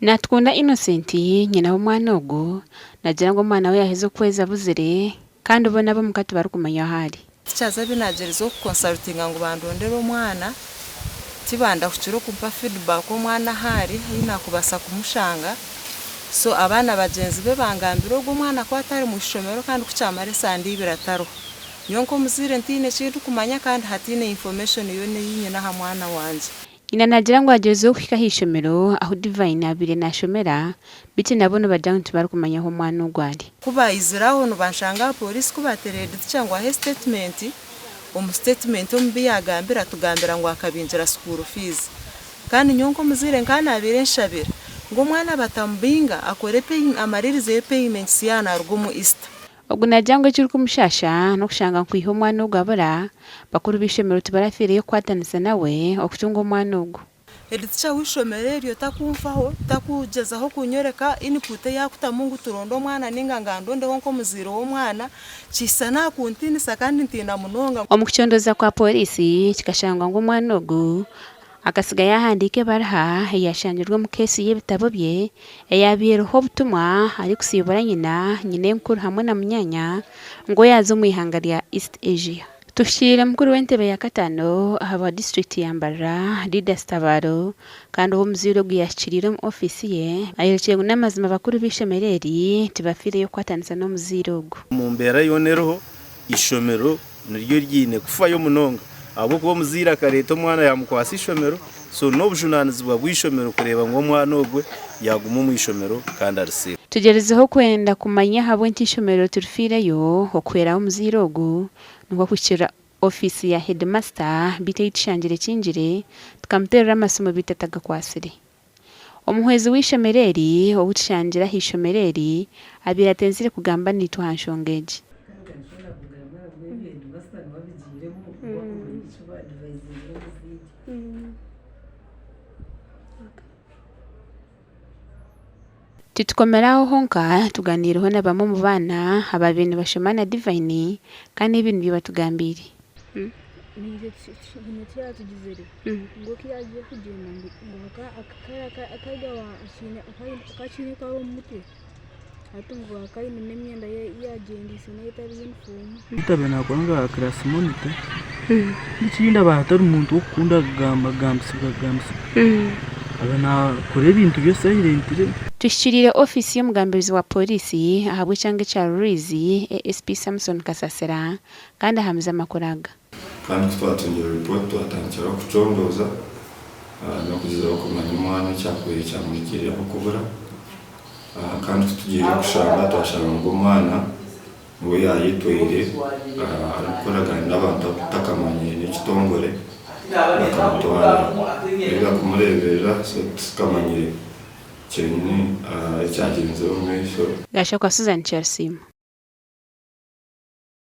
Natukunda Innocent, nyina w'omwana ogu, naagira ngu omwana we yaaheza okwezi abuzire kandi boona ab'omuka tibarikumanya ahu ari. Teachers abu nagyerizeho ku consultinga ngu bandondere omwana tibandahukire okumpa feedback omwana ahu ari ahu nakubaasa kumushanga so abaana bagyenzi be bangambira ogu omwana ku atari mu ishomero kandi ku kyamara esande ibiri atariho. Nyowe nk'omuzaire ntaine eki ndikumanya kandi hataine information yoona ei nyine aha mwana wangye. Nyina naagira ngu agyerizeho kuhika aha ishomero ahu Divine abaire naashomera beitu nabo nibagira ngu tibarikumanya ahu omwana ogwo ari. Ku baizire aho nibanshanga aha pooriisi ku baateera headteacher ngu ahe sitetimenti, omu sitetimenti omu bi yaagambire atugambira ngu akabingira school fees. Kandi nyowe nk'omuzaire nkaba naabaire nshabire ngu omwana batamubinga akore amaririzeyo payments yaaba naaruga omu Easter. Ogu naagira ngu ekirikumushaasha n'okushanga nkwiha omwana ogu abura, bakuru b'eishomero tibarafiireyo kukwatanisa nawe okutunga omwana ogu. Headteacher w'eishomero eryo takunfaho, takugyezaho kunyoreka input ei akutamu ngu turonde omwana ninga ngu andondeho nk'omuzaire w'omwana, kihitsya nakuntiinisa kandi ntiina munonga. Omu kucondooza kwa Pooriisi, kikashangwa ngu omwana ogu Akatsiga yaahandiika ebaruha eyaashangirwe omu keesi y'ebitabo bye eyaabaire eriho obutumwa arikusiibura nyina, nyinenkuru hamwe na munyaanya ngu yaaza omu ihanga rya East Asia. Tuhikiire mukuru w'entebe ya kataano ahabwa disiturikiti ya Mbarara, Didas Tabaro kandi ou omuzaire ogu yaahikiriire omu ofiisi ye ayorekire ngu n'amazima bakuru b'eishomero eri tibafiireyo kukwatanisa n'omuzaire ogu. Omu mbeera yoona eriho, eishomero niryo ryiine kufayo munonga ahabw'okuba omuzaire akareeta omwana yamukwasa eishomero so n'obujunanizibwa bw'eishomero kureeba ngu omwana ogwe yaguma omu ishomero kandi ari safe. Tugyerizeho kwenda kumanya ahabw'enki eishomero tirifiireyo okuhweraho omuzaire ogu nikwo kuhikirira ofiisi ya heedimasita beitu ei tushangire ekingire tukamuteerera amasimu beitu atagakwatsire. Omuhwezi w'eishomero eri ou tushangire aha ishomero eri abaire atenzire kugamba naitwe aha nshonga egi. Titukomire aho honka, tuganiireho na bamwe omu baana abaabaire nibashoma na Divine kandi ebi nibyo batugambiire. Naitwe haine eki yaatugizire ngu oku yaagiire kugyenda ngu akaba akiine ekaaba omu mutwe hati ngu akaba aine n'emyenda ye ei yaagyendeise nayo etari yunifoomu. Beitu abaire naakora nka class monitor, n'ekindi abaire atari muntu w'okukunda kugamba gambisibwa gambisibwa, abaire naakora ebintu bye silently. Tuhikiriire ofiisi y'omugambirizi wa Pooriisi ahabw'ekyanga ekya Rurizi, ASP Samson Kasasira kandi ahamize amakuru aga. Kandi ku twatungire ripooti twatandikiraho kucondooza n'okugyezaho kumanya omwana ekyakubaire kyamuhikiireho kubura. Kandi ku tugiire kushanga twashanga ngu omwana niwe yaayetwaire arikukoragana n'abantu abu tutakamanyire n'ekitongore bakamutwara kuza kumureeberera so titukamanyire kyenyini ekyagyenzire omu maisho. Gashakwa Susan Kyarisiima.